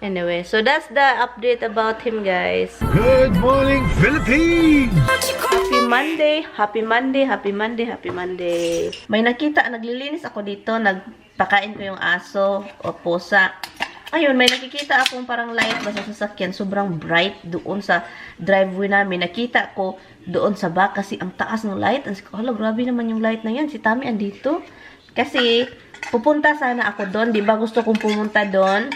Anyway, so that's the update about him, guys. Good morning, Philippines! Happy Monday! Happy Monday! Happy Monday! Happy Monday! May nakita, naglilinis ako dito, nagpakain ko yung aso o pusa. Ayun, may nakikita akong parang light ba sa sasakyan, sobrang bright doon sa driveway namin. Nakita ko doon sa back kasi ang taas ng light. Ang ko, hala, grabe naman yung light na yan. Si Tami andito. Kasi, pupunta sana ako doon. Diba gusto kong pumunta doon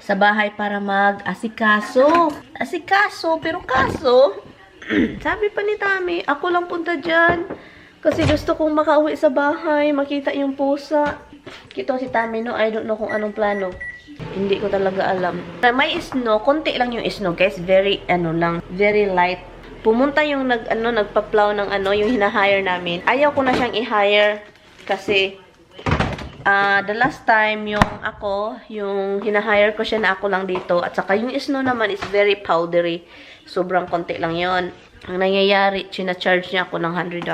sa bahay para mag-asikaso. Asikaso, pero kaso, sabi pa ni Tami, ako lang punta dyan. Kasi gusto kong makauwi sa bahay, makita yung pusa. Kito si Tami, no? I don't know kung anong plano. Hindi ko talaga alam. May snow, konti lang yung snow, guys. Very, very light. Pumunta yung nagpa-plow ng yung hina-hire namin. Ayaw ko na siyang i-hire kasi the last time yung hina-hire ko siya na ako lang dito. At saka yung snow naman is very powdery. Sobrang konti lang yon. Ang nangyayari, charge niya ako ng $100.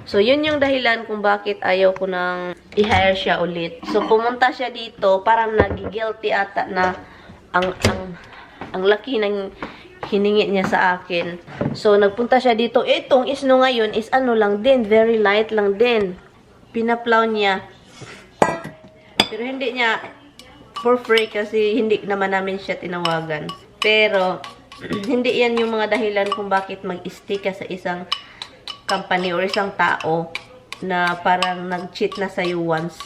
So, yun yung dahilan kung bakit ayaw ko nang i-hire siya ulit. So, pumunta siya dito, parang nagigilty ata na ang laki ng hiningi niya sa akin. So, nagpunta siya dito. Itong snow ngayon is lang din, very light lang din. Pinaplow niya. Pero hindi niya for free kasi hindi naman namin siya tinawagan. Pero, hindi yan yung mga dahilan kung bakit mag-stick ka sa isang company or isang tao na parang nag-cheat na sa'yo once.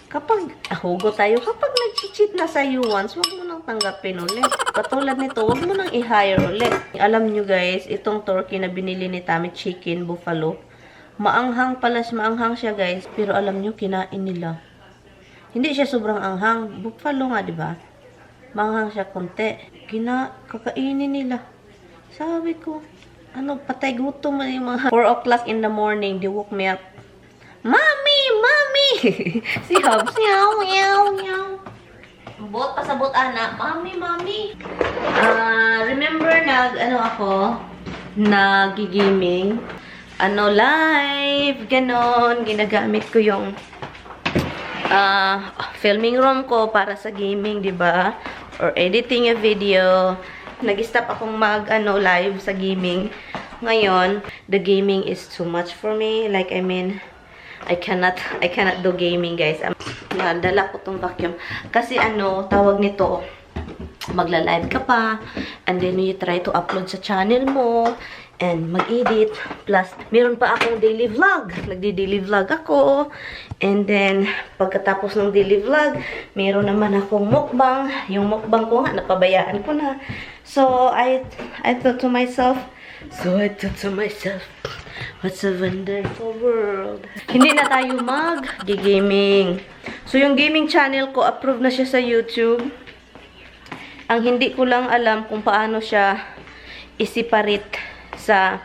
Kapag, hugo tayo, kapag nag-cheat na sa'yo once, huwag mo nang tanggapin ulit. Katulad nito, huwag mo nang i-hire ulit. Alam nyo guys, itong turkey na binili ni Tami, chicken, buffalo, maanghang siya guys, pero alam nyo, kinain nila. Hindi siya sobrang anghang. Buffalo nga, diba? Maanghang siya konti. Kakainin nila. Sabi ko, patay gutom man yung mga 4 o'clock in the morning, they woke me up. Mommy! Mommy! Si Hobbs, meow, meow, meow. Bot pa sa bot, anak. Mommy, mommy. Remember ako, nag-gaming. Live, ganon. Ginagamit ko yung filming room ko para sa gaming, diba? Or editing a video. Nag-stop akong live sa gaming. Ngayon, the gaming is too much for me. Like, I cannot do gaming, guys. Nadala ko tong vacuum. Kasi tawag nito, magla-live ka pa, and then you try to upload sa channel mo, and mag-edit. Plus, meron pa akong daily vlog. Nagdi-daily vlog ako. And then, pagkatapos ng daily vlog, meron naman akong mukbang. Yung mukbang ko nga, napabayaan ko na. So, I thought to myself, what's a wonderful world. Hindi na tayo mag-gaming. So, yung gaming channel ko, approved na siya sa YouTube. Ang hindi ko lang alam kung paano siya i-separate sa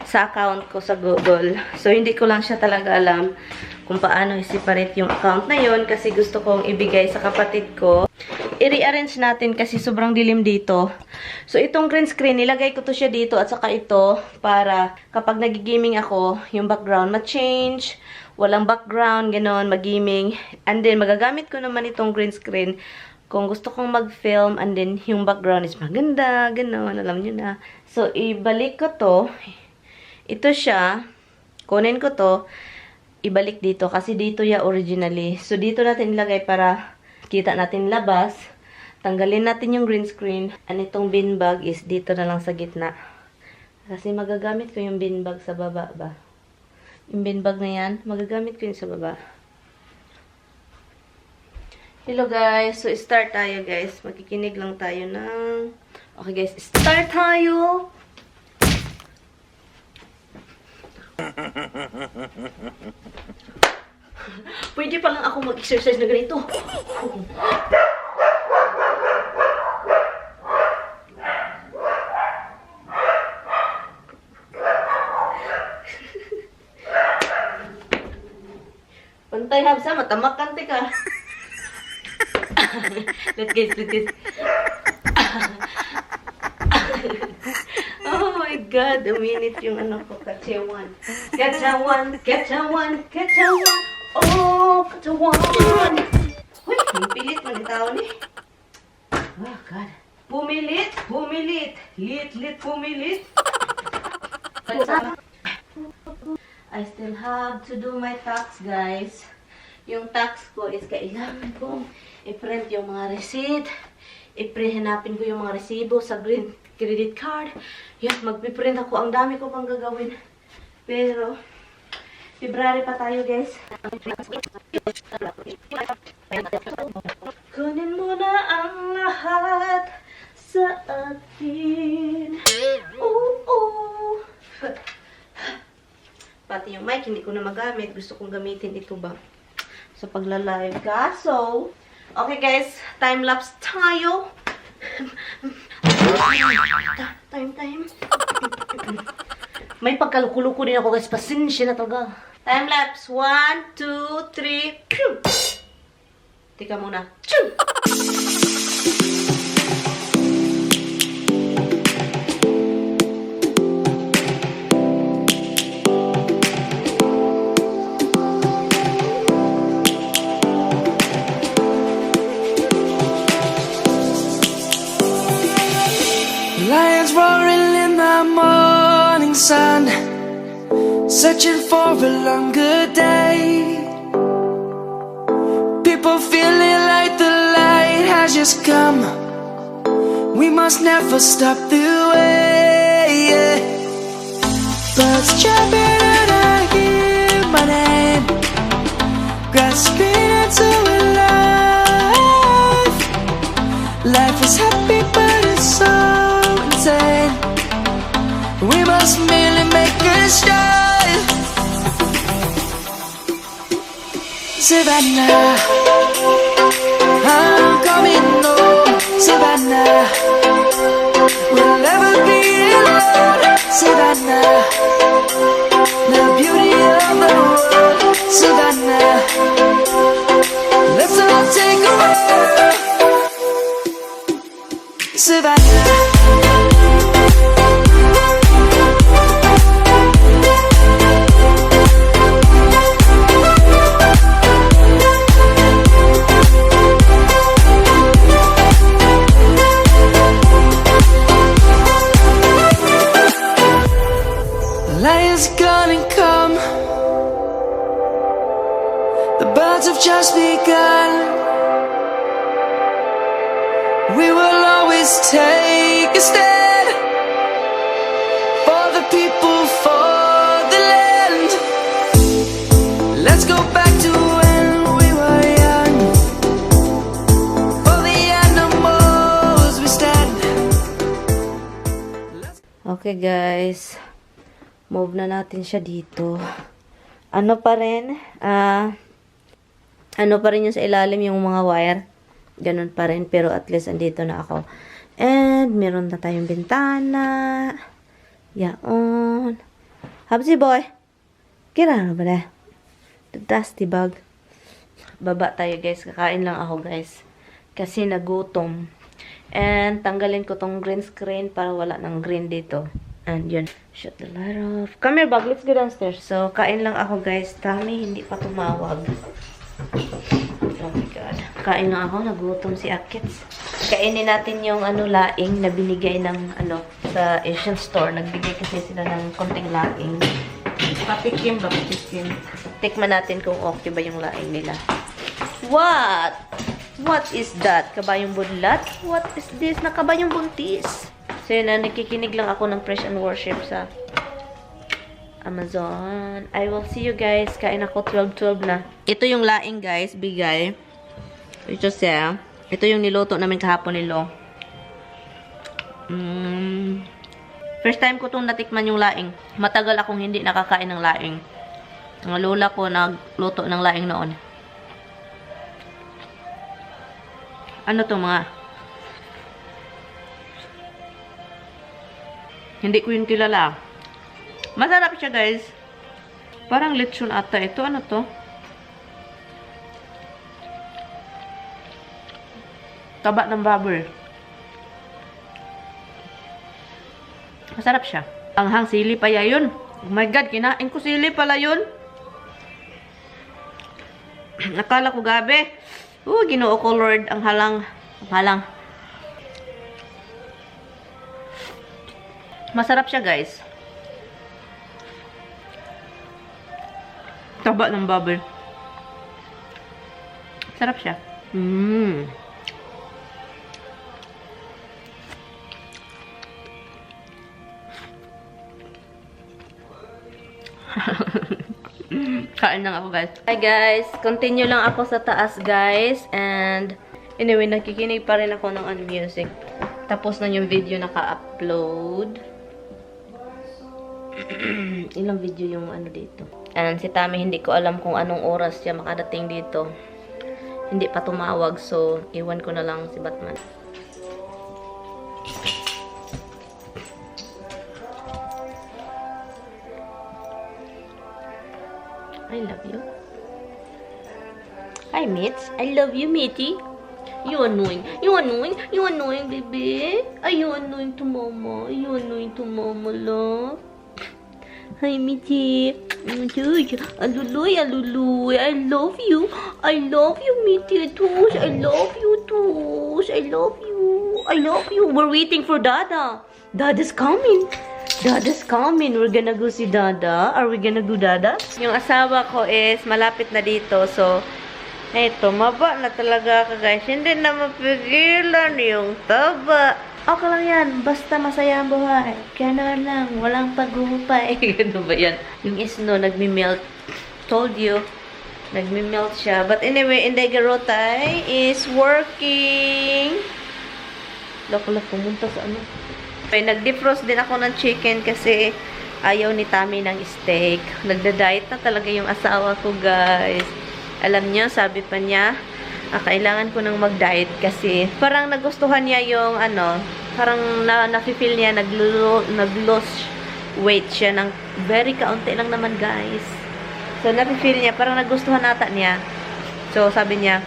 account ko sa Google. So, hindi ko lang siya talaga alam kung paano i-separate yung account na yon kasi gusto kong ibigay sa kapatid ko. I-rearrange natin kasi sobrang dilim dito. So, itong green screen, nilagay ko to siya dito at saka ito para kapag nag-gaming ako, yung background ma-change, walang background, ganon, mag-gaming. And then, magagamit ko naman itong green screen kung gusto kong mag-film and then yung background is maganda, ganon, alam nyo na. So, ibalik ko to. Ito siya. Kunin ko to. Ibalik dito kasi dito ya originally. So, dito natin ilagay para kita natin labas. Tanggalin natin yung green screen. And itong bin bag is dito na lang sa gitna. Kasi magagamit ko yung bin bag sa baba ba. Yung bin bag na yan, magagamit ko yung sa baba. Hello guys. So, start tayo guys. Makikinig lang tayo ng... Okay guys, start tayo! Pwede pa lang ako mag-exercise na ganito. Pantay habsa, matamakante ka. Let's guys. Oh my God, a minute yung ko, katsawan. Oh! the one. Uy, yung pilit mo tao ni. Oh, God. Pumilit, pumilit. Lit, pumilit. I still have to do my tax, guys. Yung tax ko is kailangan kong i-print yung mga receipt. I-hanapin ko yung mga resibo sa green credit card. Yan, magpiprint ako. Ang dami ko pang gagawin. Pero, February pa tayo, guys. Kunin mo na ang lahat sa akin. Oo. Pati yung mic, hindi ko na magamit. Gusto kong gamitin ito ba sa pagla-live ka. So, okay guys, time-lapse tayo. Time. May pagkalukuluko din ako guys. Pasensya na talaga. Time-lapse. 1, 2, 3. Pew! Tika muna. Pew! Lions roaring in the morning sun, searching for a longer day. People feeling like the light has just come. We must never stop the way. Birds chirping and I hear my name, grasping into a life. Life is happy but it's so insane. We must merely make a start. Savannah, I'm coming home. Savannah, we'll never be alone. Savannah, the beauty of the world. Savannah, let's all take a walk. Savannah. Lion's gonna come. The birds have just begun. We will always take a stand for the people, for the land. Let's go back to when we were young. For the animals we stand. Okay guys. Move na natin siya dito. Ano pa rin yung sa ilalim yung mga wire. Ganun pa rin. Pero at least andito na ako. And meron na tayong bintana. Yaon. Habsi boy. Kira na ba na? The dusty bug. Baba tayo guys. Kakain lang ako guys. Kasi nagutom. And tanggalin ko tong green screen para wala ng green dito. And yun. Shut the light off. Come here, Bug. Let's go downstairs. So, kain lang ako, guys. Tami, hindi pa tumawag. Oh my God. Kain lang ako. Nagutom si Akits. Kainin natin yung laing na binigay ng sa Asian store. Nagbigay kasi sila ng konting laing. Patikim ba? Patikim. Tikman natin kung okay ba yung laing nila. What? What is that? Kabayong budlat? What is this? Nakabayong buntis. So yun na, nakikinig lang ako ng praise and worship sa Amazon. I will see you guys. Kain ako 12-12 na. Ito yung laing guys, bigay. Ito siya. Ito yung niluto namin kahapon nilo. First time ko itong natikman yung laing. Matagal akong hindi nakakain ng laing. Ang lola ko nagluto ng laing noon. Ano to mga? Hindi ko yung kilala. Masarap siya, guys. Parang lechon ata. Ito, ano to? Taba ng baboy. Masarap siya. Anghang sili pa yun. Oh my God, kinain ko sili pala yun. Nakala ko gabi. Ginoo ko Lord, ang halang. Ang halang. Masarap siya, guys. Taba ng bubble. Sarap siya. Kain lang ako, guys. Hi, guys. Continue lang ako sa taas, guys. And, anyway, nakikinig pa rin ako ng music. Tapos na yung video naka-upload. Ilang video yung dito. And si Tami, hindi ko alam kung anong oras siya makadating dito. Hindi pa tumawag. So, iwan ko na lang si Batman. I love you. Hi, Mitch. I love you, Mitty. You annoying. You annoying. You annoying, baby. Are you annoying to mama? Are you annoying to mama, love? Hi, Mitty. Aluloy, aluloy. I love you. I love you, Mitty. Tush. I love you, Tush. I love you. I love you. We're waiting for Dada. Dada's coming. Dada's coming. We're gonna go see Dada. Are we gonna go Dada? Yung asawa ko is malapit na dito. So, eto, maba na talaga ka, guys. Hindi na mapigilan yung taba. Okay lang yan. Basta masaya ang buhay. Gano'n lang. Walang paghuhupay. Gano ba yan? Yung snow, nagmi-melt. Told you. Nagmi-melt siya. But anyway, Indegarotay is working. Lako, pumunta sa ano. Okay, nag-defrost din ako ng chicken kasi ayaw ni Tami ng steak. Nagda-diet na talaga yung asawa ko, guys. Alam niyo, sabi pa niya, kailangan ko nang mag-diet kasi parang nagustuhan niya yung parang nafe-feel niya nag-lose weight siya ng very kaunti lang naman, guys. So nafe-feel niya parang nagustuhan ata niya. So sabi niya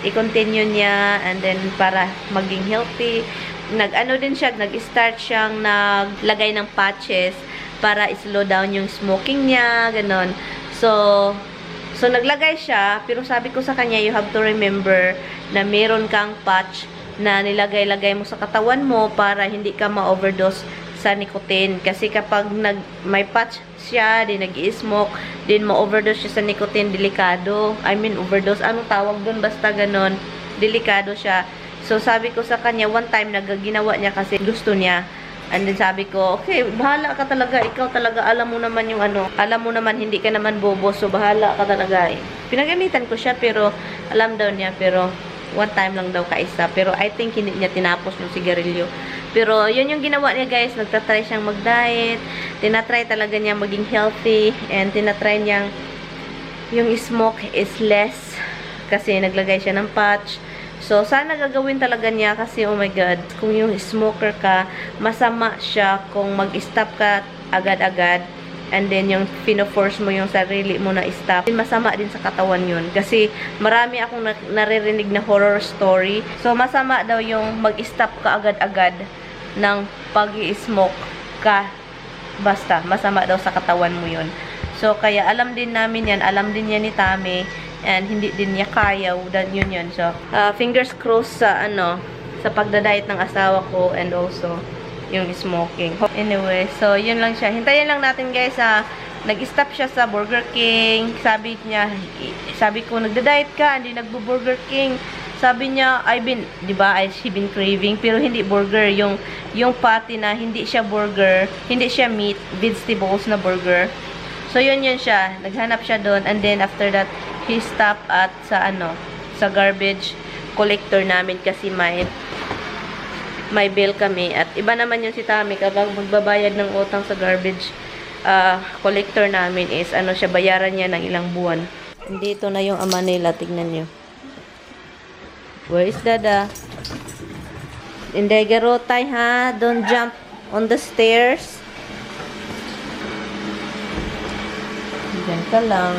i-continue niya and then para maging healthy, din siya, nag-start siyang naglagay ng patches para i-slow down yung smoking niya, ganon. So, naglagay siya, pero sabi ko sa kanya, you have to remember na meron kang patch na nilagay-lagay mo sa katawan mo para hindi ka ma-overdose sa nicotine. Kasi kapag may patch siya, din nag-i-smoke, din ma-overdose siya sa nicotine, delikado. I mean, overdose, anong tawag dun? Basta ganon, delikado siya. So, sabi ko sa kanya, one time, ginawa niya kasi gusto niya. And then sabi ko, okay, bahala ka talaga. Ikaw talaga, alam mo naman yung alam mo naman, hindi ka naman bobo. So, bahala ka talaga. Pinagamitan ko siya, pero alam daw niya. Pero, one time lang daw kaisa. Pero, I think hindi niya tinapos yung sigarilyo. Pero, yun yung ginawa niya, guys. Nagtatry siyang mag-diet. Tinatry talaga niya maging healthy. And tinatry niyang yung smoke is less. Kasi naglagay siya ng patch. So, sana gagawin talaga niya kasi, oh my God, kung yung smoker ka, masama siya kung mag-stop ka agad-agad and then yung pino-force mo yung sarili mo na stop. Masama din sa katawan yun kasi marami akong naririnig na horror story. So, masama daw yung mag-stop ka agad-agad ng pag-i-smoke ka. Basta, masama daw sa katawan mo yun. So, kaya alam din namin yan, alam din yan ni Tami. And hindi din niya kaya, yun. So, fingers crossed sa sa pagda-diet ng asawa ko and also yung smoking. Anyway, so yun lang siya. Hintayin lang natin, guys, nag-stop siya sa Burger King. Sabi ko, nagda-diet ka, hindi nagbo-Burger King. Sabi niya, she been craving, pero hindi burger, yung patty na hindi siya burger, hindi siya meat, vegetables na burger. So yun siya, naghanap siya doon, and then after that, he stopped at sa garbage collector namin kasi may bill kami. At iba naman yun si Tami kapag magbabayad ng utang sa garbage collector namin is siya, bayaran niya ng ilang buwan. Dito na yung ama nila, tignan nyo. Where is Dada? Indegarotay, ha? Don't jump on the stairs. Diyan ka lang.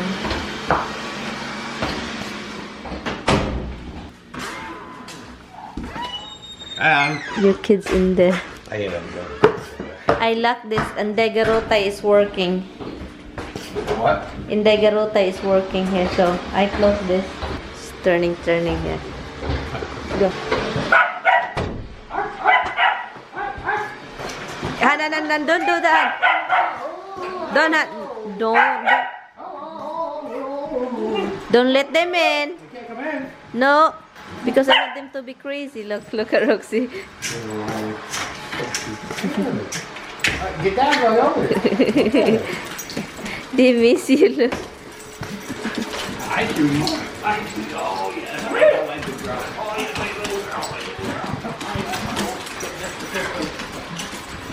Your kids in there. I like this, and Indegarotay is working. What? Inday is working here, so I close this. It's turning here. Go. Don't do that. Don't let them in. No, because I want them to be crazy. Look at Roxy. Get down right over there. They miss you. Look. I do. Oh, yes. I like the girl. Oh, yes, I like the girl.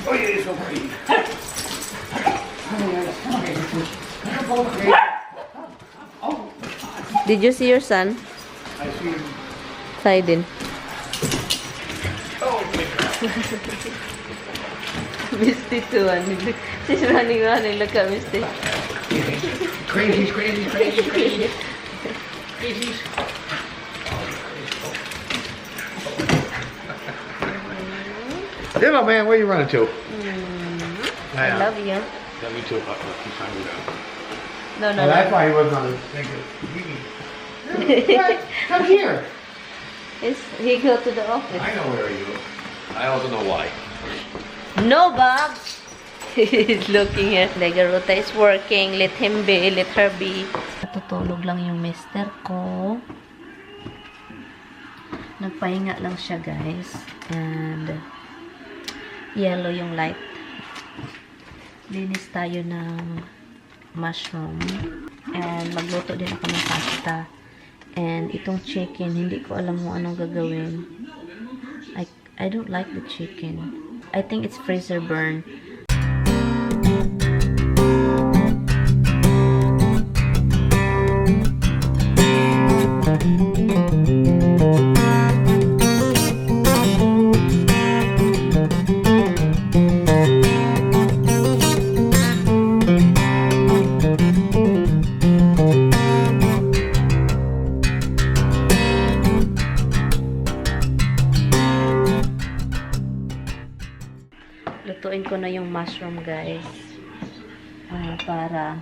Oh, yeah, it's so pretty. Did you see your son? I see him. Siding. Oh, my God. Misty too. She's running. Look at Misty. Crazy. Hey, my man, where you running to? I love you. Love you too. He's trying to go. No. That's why he wasn't on the thing. Come here. He go to the office. I know where he goes. I also know why. No, Bob. He's looking here. Legaruta is working. Let him be. Let her be. Natutulog lang yung mister ko. Nagpahinga lang siya, guys. And yellow yung light. Linis tayo ng mushroom. And magluto din ako ng pasta. And itong chicken, hindi ko alam kung anong gagawin. I don't like the chicken. I think it's freezer burn. Lutuin ko na yung mushroom, guys. Para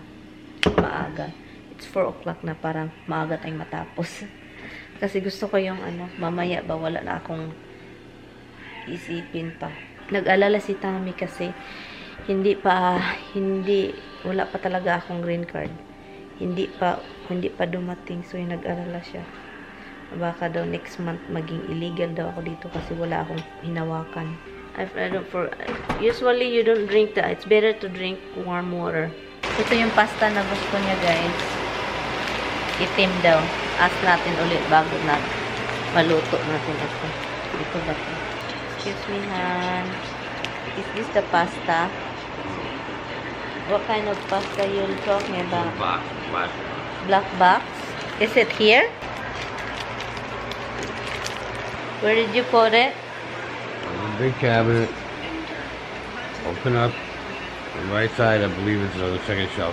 maaga. It's 4 o'clock na, para maaga tayong matapos. Kasi gusto ko yung mamaya ba wala na akong isipin pa. Nag-alala si Tami kasi wala pa talaga akong green card. Hindi pa dumating, so yung nag-alala siya. Baka daw next month maging illegal daw ako dito kasi wala akong hinawakan. Usually you don't drink that. It's better to drink warm water. Ito yung pasta na gusto niya, guys. Itim daw. Ask natin ulit bago na maluto natin ito. Ito ba ito? Excuse me, Han. Is this the pasta? What kind of pasta you're talking about? Black box. Is it here? Where did you put it? Big cabinet. Open up. The right side, I believe it's on the second shelf.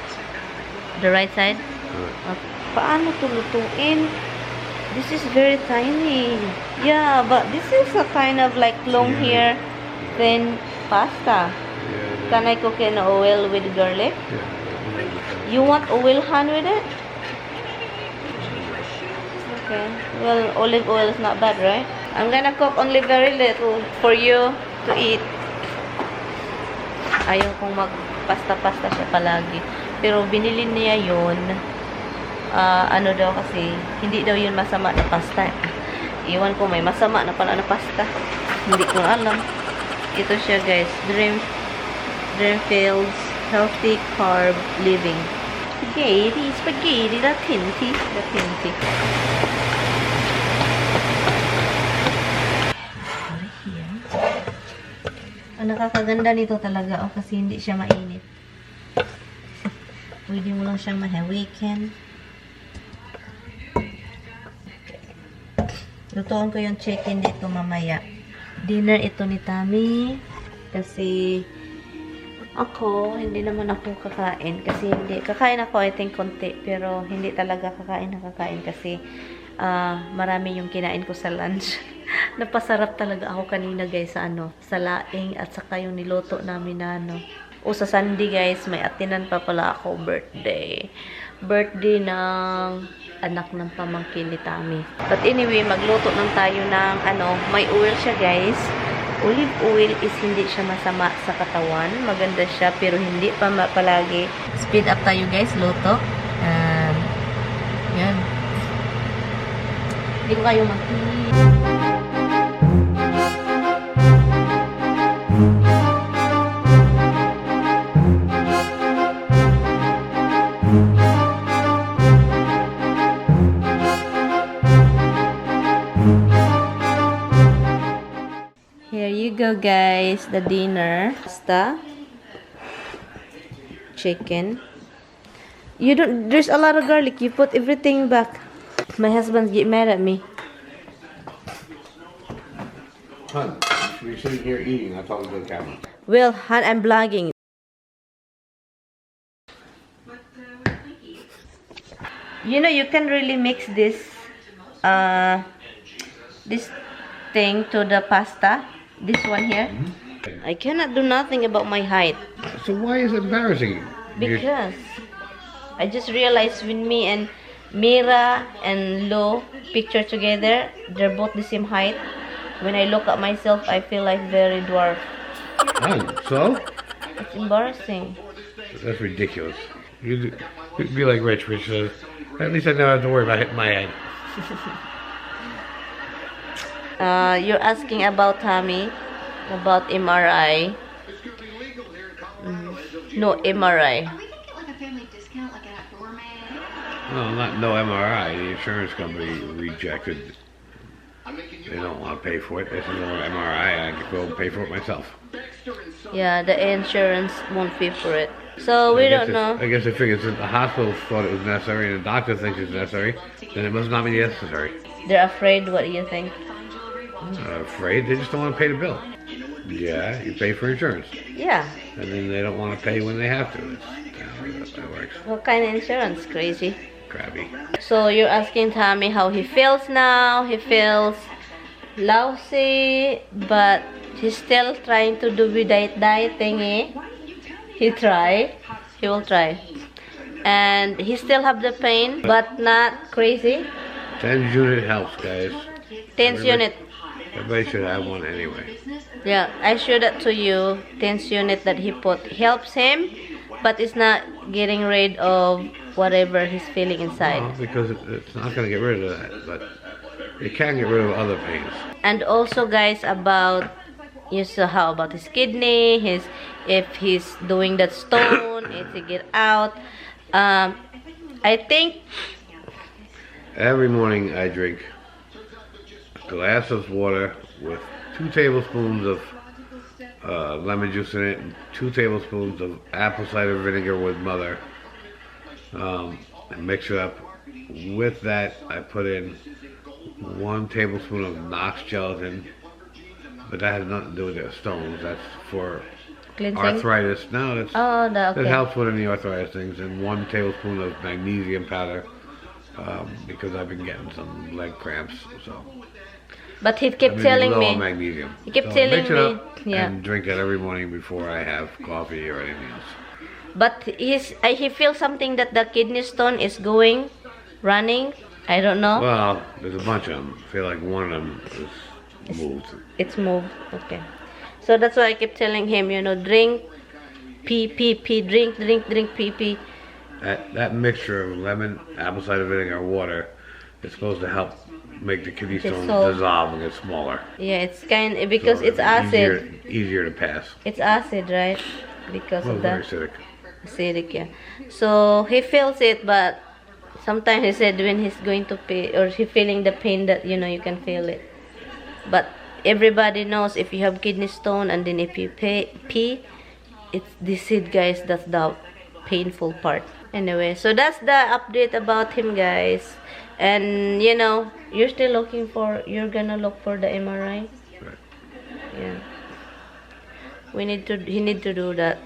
The right side? Paano to lutuin? This is very tiny. Yeah, but this is a kind of like long here, thin pasta. Can I cook in oil with garlic? You want oil, Han, with it? Okay. Well, olive oil is not bad, right? I'm gonna cook only very little for you to eat. Ayaw kong magpasta-pasta siya palagi. Pero binili niya yun. Ano daw kasi, hindi daw yun masama na pasta. Iwan ko may masama na pala na pasta. Hindi ko alam. Ito siya, guys. Dreamfields Healthy Carb Living. Spaghetti, la tinti. Ang nakakaganda nito talaga, kasi hindi siya mainit. Pwede mo lang siyang mahawikin. Lutuin ko yung chicken dito mamaya. Dinner ito ni Tami. Kasi ako, hindi naman ako kakain. Kasi kakain ako, I think, konti. Pero hindi talaga kakain kasi marami yung kinain ko sa lunch. Napasarap talaga ako kanina, guys, sa laing at saka yung niluto namin na sa Sunday, guys, may atinan pa pala ako birthday. birthday ng anak ng pamangkin ni Tami. But anyway, magluto lang tayo ng may oil siya guys. Olive oil is hindi siya masama sa katawan. Maganda siya pero hindi pa palagi. Speed up tayo guys, luto. Yan. Hindi ko kayo Here you go guys, the dinner. Pasta, chicken. There's a lot of garlic. You put everything back. My husband get mad at me. Hun, you're sitting here eating. I'm talking to the camera. Well, hon, I'm vlogging. You know, you can really mix this thing to the pasta. This one here. I cannot do nothing about my height. So why is it embarrassing? Because I just realized when me and Mira and Lo picture together, they're both the same height. When I look at myself, I feel like very dwarf. So? It's embarrassing. That's ridiculous. You'd be like Rich. Rich says, at least I never have to worry about hitting my head. You're asking about Tommy, about MRI. No MRI. No MRI. The insurance company rejected. They don't want to pay for it. They said, no MRI. I could go pay for it myself. Yeah, the insurance won't pay for it. So we don't know. I guess they figured since the hospital thought it was necessary and the doctor thinks it's necessary, then it must not be necessary. They're afraid. What do you think? Afraid? They just don't want to pay the bill. Yeah, you pay for insurance. Yeah. And then they don't want to pay when they have to. That's how that works. What kind of insurance? Crazy. Crabby. So you're asking Tommy how he feels now. He feels lousy, but he's still trying to do with dieting. He will try. And he still have the pain, but not crazy. 10 unit helps, guys. 10 unit. Everybody should have one anyway. Yeah, I showed that to you. 10 unit that he put helps him, but it's not getting rid of whatever he's feeling inside. Well, because it's not going to get rid of that, but it can get rid of other pains. And also, guys, about how about his kidney, if he's doing that stone, if he get out. I think every morning I drink a glass of water with 2 tablespoons of lemon juice in it and 2 tablespoons of apple cider vinegar with mother, and mix it up. With that, I put in 1 tablespoon of Knox gelatin, but that has nothing to do with the stones. That's for cleansing? Arthritis. No, that's okay. that helps with any arthritis things. And 1 tablespoon of magnesium powder, because I've been getting some leg cramps. So. But he kept telling me. Magnesium. He kept so telling mix it me. Up Yeah. And drink that every morning before I have coffee or anything else. But he feels something that the kidney stone is running. I don't know. Well, there's a bunch of them. I feel like one of them is moved. It's moved. Okay. So that's why I kept telling him, drink, pee, drink, pee. That mixture of lemon, apple cider vinegar, water is supposed to help make the kidney stones dissolve and get smaller. Yeah, it's because it's acid. Easier to pass. It's acid, right? Because of very the acidic. yeah. So he feels it, but sometimes he said when he's going to pee or he feeling the pain that you can feel it. But everybody knows if you have kidney stone and then if you pee, it's this it, guys. That's the painful part. Anyway, so that's the update about him, guys. And you're still you're gonna look for the MRI. Right. Yeah. He need to do that.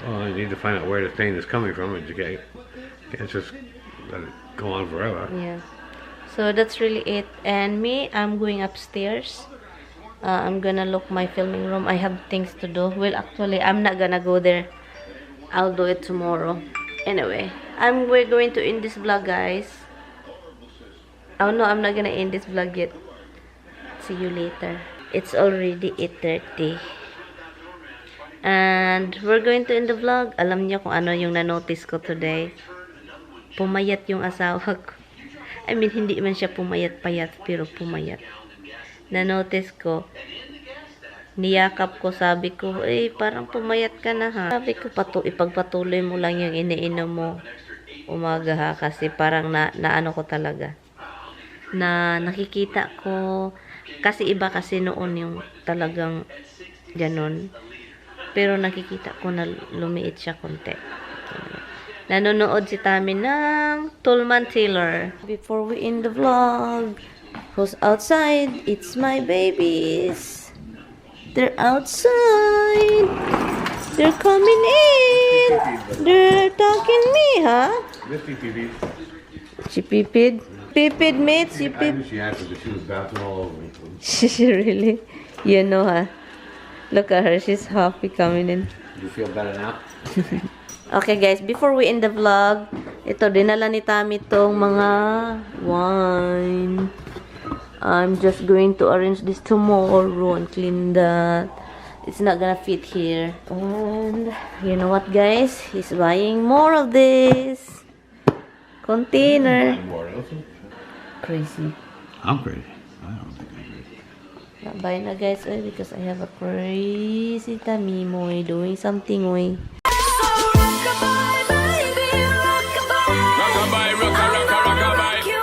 Well, you need to find out where the pain is coming from. You can't just let it go on forever. Yeah. So that's really it. And me, I'm going upstairs. I'm gonna look my filming room. I have things to do. Well, actually, I'm not gonna go there. I'll do it tomorrow. Anyway, we're going to end this vlog, guys. Oh no, I'm not gonna end this vlog yet. See you later. It's already 8:30. And we're going to end the vlog. Alam niyo kung ano yung na-notice ko today? Pumayat yung asawa ko. I mean, hindi man siya pumayat-payat, pero pumayat. Na-notice ko, niyakap ko, sabi ko, parang pumayat ka na ha. Sabi ko, ipagpatuloy mo lang yung iniinom mo umaga ha, kasi parang naano ko talaga. Na nakikita ko, kasi iba kasi noon yung talagang ganon. Pero nakikita ko na lumiit siya konti. Nanonood si Tami ng Tulman Taylor. Before we end the vlog, who's outside? It's my babies. They're outside. They're coming in. They're talking me, huh? Misty TV. She pipid. Pipid, mates. You I pip. knew she had to, she was bouncing all over me. She really, you know her. Look at her. She's happy coming in. You feel better now? Okay guys, before we end the vlog, ito, dinala ni Tami tong mga wine. I'm just going to arrange this tomorrow and clean that. It's not gonna fit here. And, you know what guys? He's buying more of this container. Crazy. I'm crazy. I don't think I'm crazy. Not buying na guys, because I have a crazy Tami moy doing something, oy.